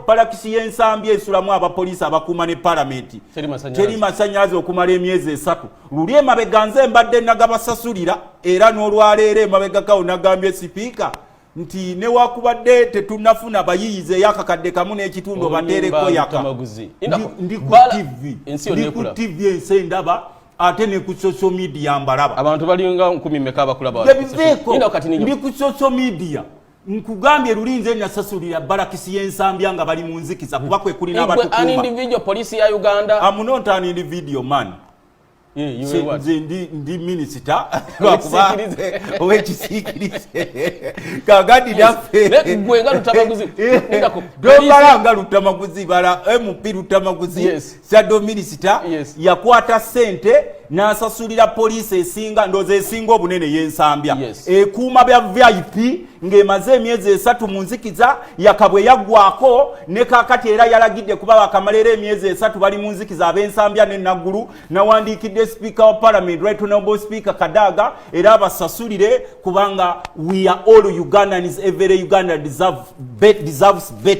Balakisi y'Ensambya esulamu abapoliisi abakuuma ne palamenti. Teri masanyalaze. Teri masanyalaze okumala emyezi 3. Luli emabega nze mbadde nagabasasulira, era n'olwaleero emabegakawo nagambye sipiika nti newakubadde tetunafuna bayiyiza eyakakadde kamu n'ekitundu obateereko Oluyimba yaka. Lutamaguzi. Ndi ku TV. Ensi yonna Ndi ku ekulaba. TV, ensi endaba, ate ne ku social media mbalaba. Abantu balinga nkumi meka abakulaba? Gebiveeko. Linda kati ninyo. Ndi ku social media, nkugambye, luli nze nasasulira balakisi y'Ensambya nga bali mu nzikiza, kuba kwe kuli Igwe an n'abatukuuma. individual, poliisi ya Uganda. I'm not an individual man. Yeah, you were what? Nze ndi minisita lwakuba Owekisiikirize. owekisiikirize. Kakati naffe Ne gwe nga Lutamaguzi. Lindako. Dobala nga Lutamaguzi, bala MP Lutamaguzi. Shadow minister. Yakwata sente n'asasulira poliisi esinga, ndooza esinga obunene y'Ensambya, ekuuma bya VIP, ng'emaze emyezi 3 mu nzikiza. Yaka bwe yaggwako ne kakati era yalagidde, kuba bakamala era emyezi 3 bali mu nzikiza ab'Ensambya ne Naggulu. Nawandiikidde sipiika wa parliament, Right Honorable Speaker Kadaga, era abasasulire, kubanga we are all Ugandans. Every Uganda deserves better.